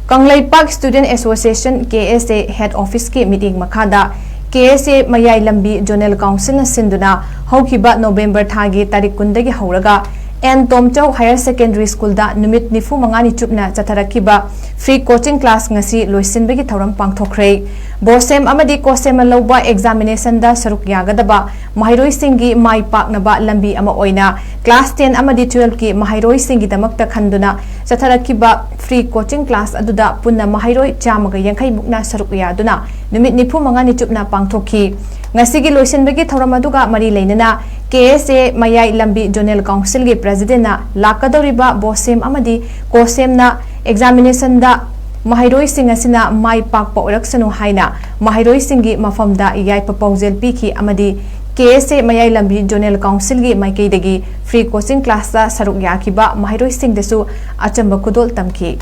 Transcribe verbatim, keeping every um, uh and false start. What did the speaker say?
Kangleipak Student Association, K S A, Head Office ꯀꯤ ꯃꯤꯠꯌꯦꯡ ꯃꯈꯥꯗ K S A ꯃꯌꯥꯏ ꯂꯝꯕꯤ Zonal Council ꯅ ꯁꯤꯟꯗꯨꯅ ꯍꯧꯈꯤꯕ November ꯊꯥꯒꯤ ꯇꯥꯔꯤꯛ ꯀꯨꯟꯗꯒꯤ ꯍꯧꯔꯒ ꯑꯦꯟ ꯇꯣꯝꯆꯧ Higher Secondary School ꯗ ꯅꯨꯃꯤꯠ ꯅꯤꯐꯨ ꯃꯉꯥꯅꯤ ꯆꯨꯞꯅ ꯆꯠꯊꯔꯛꯈꯤꯕ free coaching class ꯉꯁꯤ ꯂꯣꯏꯁꯤꯟꯕꯒꯤ ꯊꯧꯔꯝ ꯄꯥꯡꯊꯣꯛꯈ꯭ꯔꯦ꯫ BOSEM ꯑꯃꯗꯤ COHSEM ꯂꯧꯕ examination ꯗ ꯁꯔꯨꯛ ꯌꯥꯒꯗꯕ ꯃꯍꯩꯔꯣꯏꯁꯤꯡꯒꯤ ꯃꯥꯏ ꯄꯥꯛꯅꯕ ꯂꯝꯕꯤ ꯑꯃ ꯑꯣꯏꯅ class ten ꯑꯃꯗꯤ twelve ꯀꯤ ꯃꯍꯩꯔꯣꯏꯁꯤꯡꯒꯤꯗꯃꯛꯇ ꯈꯟꯗꯨꯅ ꯆꯠꯊꯔꯛꯈꯤꯕ free coaching class ꯑꯗꯨꯗ ꯄꯨꯟꯅ ꯃꯍꯩꯔꯣꯏ ꯆꯥꯝꯃꯒ ꯌꯥꯡꯈꯩ ꯃꯨꯛꯅ ꯁꯔꯨꯛ ꯌꯥꯗꯨꯅ ꯅꯨꯃꯤꯠ ꯅꯤꯐꯨ ꯃꯉꯥꯅꯤ ꯆꯨꯞꯅ ꯄꯥꯡꯊꯣꯛꯈꯤ꯫ ꯉꯁꯤꯒꯤ ꯂꯣꯏꯁꯤꯟꯕꯒꯤ ꯊꯧꯔꯝ ꯑꯗꯨꯒ ꯃꯔꯤ ꯂꯩꯅꯅ K S A ꯃꯌꯥꯏ ꯂꯝꯕꯤ Zonal Council ꯒꯤ President ꯅ ꯂꯥꯛꯀꯗꯧꯔꯤꯕ BOSEM ꯑꯃꯗꯤ COHSEM ꯅ examination ꯗ ꯃꯍꯩꯔꯣꯏꯁꯤꯡ ꯑꯁꯤꯅ ꯃꯥꯏ ꯄꯥꯛꯄ ꯑꯣꯏꯔꯛꯁꯅꯨ ꯍꯥꯏꯅ ꯃꯍꯩꯔꯣꯏꯁꯤꯡꯒꯤ ꯃꯐꯝꯗ ꯌꯥꯏꯐ ꯄꯥꯎꯖꯦꯜ ꯄꯤꯈꯤ ꯑꯃꯗꯤ K S A ꯃꯌꯥꯏ ꯂꯝꯕꯤ Zonal Council ꯒꯤ ꯃꯥꯏꯀꯩꯗꯒꯤ free coaching class ꯇ ꯁꯔꯨꯛ ꯌꯥꯈꯤꯕ ꯃꯍꯩꯔꯣꯏꯁꯤꯡꯗꯁꯨ ꯑꯆꯝꯕ ꯈꯨꯗꯣꯜ ꯇꯝꯈꯤ꯫